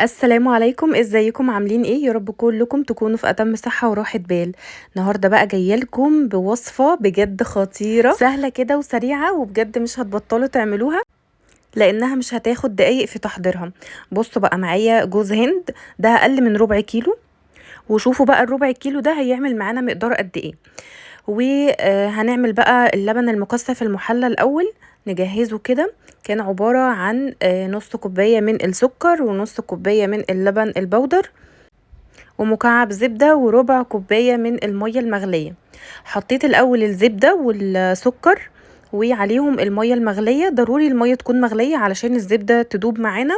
السلام عليكم، ازيكم؟ عاملين ايه؟ يا رب كلكم تكونوا في اتم صحة وراحة بال. النهارده بقى جاية لكم بوصفه بجد خطيرة، سهلة كده وسريعة، وبجد مش هتبطلوا تعملوها لانها مش هتاخد دقايق في تحضيرها. بصوا بقى، معايا جوز هند ده اقل من ربع كيلو، وشوفوا بقى الربع كيلو ده هيعمل معانا مقدار قد ايه. وهنعمل بقى اللبن المكثف المحلى الاول، نجهزه كده. كان عبارة عن نص كوباية من السكر ونص كوباية من اللبن البودر ومكعب زبدة وربع كوباية من المية المغلية. حطيت الأول الزبدة والسكر وعليهم المية المغلية. ضروري المية تكون مغلية علشان الزبدة تدوب معانا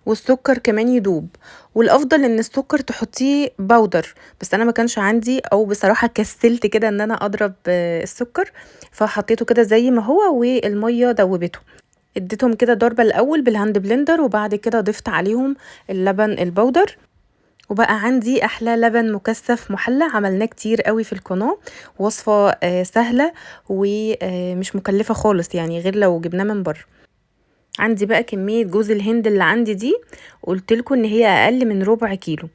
والسكر كمان يدوب، والافضل ان السكر تحطيه powder، بس انا ما كانش عندي، او بصراحة كسلت كده ان انا اضرب السكر، فحطيته كده زي ما هو والمية دوبته. اديتهم كده ضربه الاول بال hand blender، وبعد كده ضفت عليهم اللبن ال powder، وبقى عندي احلى لبن مكثف محلى. عملناه كتير قوي في القناة، وصفه سهلة ومش مكلفة خالص، يعني غير لو جبناه من بره. عندي بقى كمية جوز الهند اللي عندي دي، قلت لكم ان هي اقل من ربع كيلو،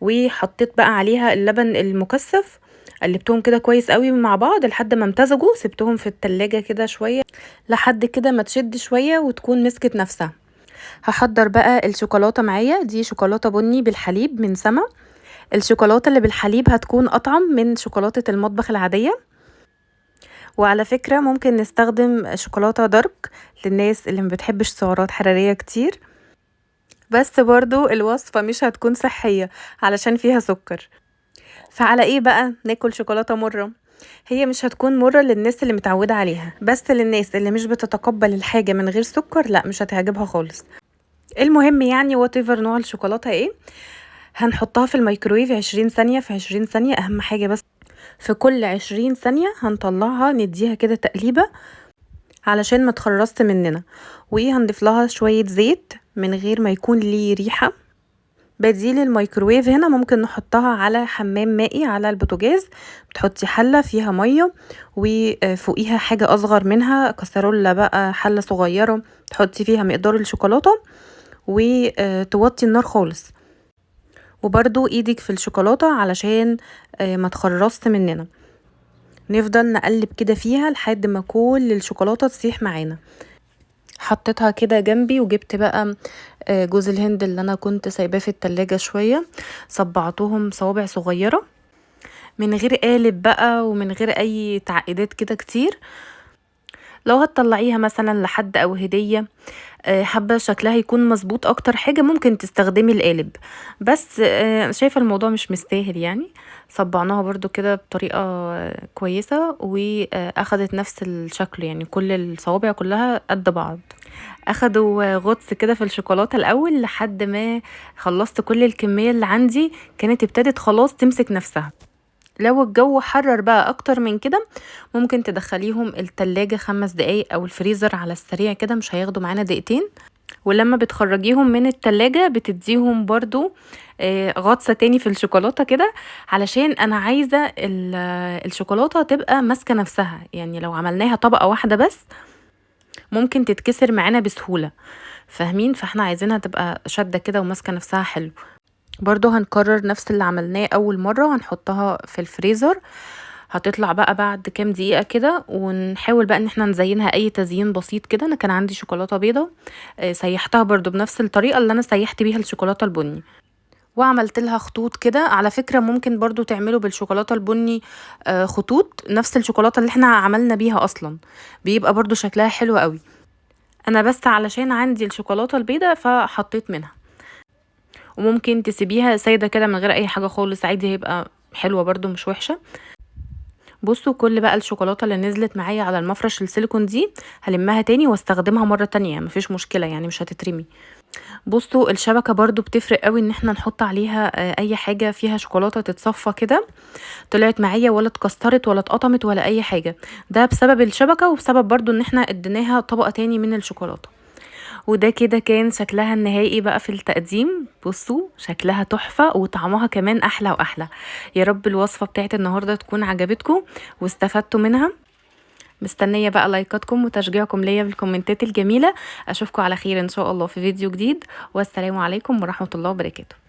وحطيت بقى عليها اللبن المكثف. قلبتهم كده كويس قوي مع بعض لحد ما امتزجوا، سبتهم في التلاجة كده شوية لحد كده ما تشد شوية وتكون مسكت نفسها. هحضر بقى الشوكولاتة معايا، دي شوكولاتة بني بالحليب من سما. الشوكولاتة اللي بالحليب هتكون اطعم من شوكولاتة المطبخ العادية. وعلى فكرة ممكن نستخدم شوكولاتة دارك للناس اللي ما بتحبش سعرات حرارية كتير، بس برضو الوصفة مش هتكون صحية علشان فيها سكر. فعلى ايه بقى ناكل شوكولاتة مرة؟ هي مش هتكون مرة للناس اللي متعودة عليها، بس للناس اللي مش بتتقبل الحاجة من غير سكر لا، مش هتعجبها خالص. المهم يعني whatever نوع الشوكولاتة ايه، هنحطها في الميكرويف 20 ثانية في 20 ثانية. اهم حاجة بس في كل 20 ثانية هنطلعها نديها كده تقليبة علشان ما تخرصت مننا، وهنضيف لها شوية زيت من غير ما يكون ليه ريحة. بديل الميكروويف هنا ممكن نحطها على حمام مائي على البوتاجاز، بتحطي حلة فيها مية وفوقيها حاجة أصغر منها، كسرولة بقى، حلة صغيرة تحطي فيها مقدار الشوكولاتة، وتوطي النار خالص، وبرضو ايدك في الشوكولاتة علشان ما تخرصت مننا. نفضل نقلب كده فيها لحد ما كل الشوكولاتة تسيح معانا. حطيتها كده جنبي، وجبت بقى جوز الهند اللي انا كنت سايباه في التلاجة شوية، صبعتهم صوابع صغيرة من غير قالب بقى ومن غير اي تعقيدات كده كتير. لو هتطلعيها مثلا لحد او هدية، حابة شكلها يكون مظبوط اكتر حاجة، ممكن تستخدمي القالب، بس شايفة الموضوع مش مستاهل يعني. صبعناها برضو كده بطريقة كويسة واخدت نفس الشكل، يعني كل الصوابع كلها قد بعض. اخدوا غطس كده في الشوكولاتة الاول لحد ما خلصت كل الكمية اللي عندي، كانت ابتدت خلاص تمسك نفسها. لو الجو حرر بقى اكتر من كده ممكن تدخليهم التلاجة 5 دقايق او الفريزر على السريع كده، مش هياخدوا معانا دقيقتين. ولما بتخرجيهم من التلاجة بتديهم برضو غطسة تاني في الشوكولاتة كده، علشان انا عايزة الشوكولاتة تبقى ماسكة نفسها. يعني لو عملناها طبقة واحدة بس ممكن تتكسر معانا بسهولة، فاهمين؟ فاحنا عايزينها تبقى شادة كده وماسكة نفسها حلو. برضو هنكرر نفس اللي عملناه اول مرة، هنحطها في الفريزر، هتطلع بقى بعد كام دقيقة كده، ونحاول بقى ان احنا نزينها اي تزيين بسيط كده. انا كان عندي شوكولاتة بيضة، سيحتها برضو بنفس الطريقة اللي انا سيحت بيها الشوكولاتة البني، وعملت لها خطوط كده. على فكرة ممكن برضو تعملوا بالشوكولاتة البني خطوط نفس الشوكولاتة اللي احنا عملنا بيها اصلا، بيبقى برضو شكلها حلو قوي. انا بس علشان عندي الشوكولاتة البيضة فحطيت منها، وممكن تسيبيها سايدة كده من غير اي حاجة خالص عادي، هيبقى حلوة برضو مش وحشة. بصوا كل بقى الشوكولاتة اللي نزلت معايا على المفرش السيليكون دي هلمها تاني واستخدمها مرة تانية، مفيش مشكلة يعني مش هتترمي. بصوا الشبكة برضو بتفرق قوي ان احنا نحط عليها اي حاجة فيها شوكولاتة تتصفى كده، طلعت معايا ولا اتكسرت ولا اتقطمت ولا اي حاجة، ده بسبب الشبكة وبسبب برضو ان احنا اديناها طبقة تاني من الشوكولاتة. وده كده كان شكلها النهائي بقى في التقديم. بصوا شكلها تحفة وطعمها كمان أحلى وأحلى. يا رب الوصفة بتاعت النهاردة تكون عجبتكم واستفدتوا منها. مستنيه بقى لايكاتكم وتشجيعكم ليا بالكومنتات الجميلة. اشوفكم على خير ان شاء الله في فيديو جديد، والسلام عليكم ورحمة الله وبركاته.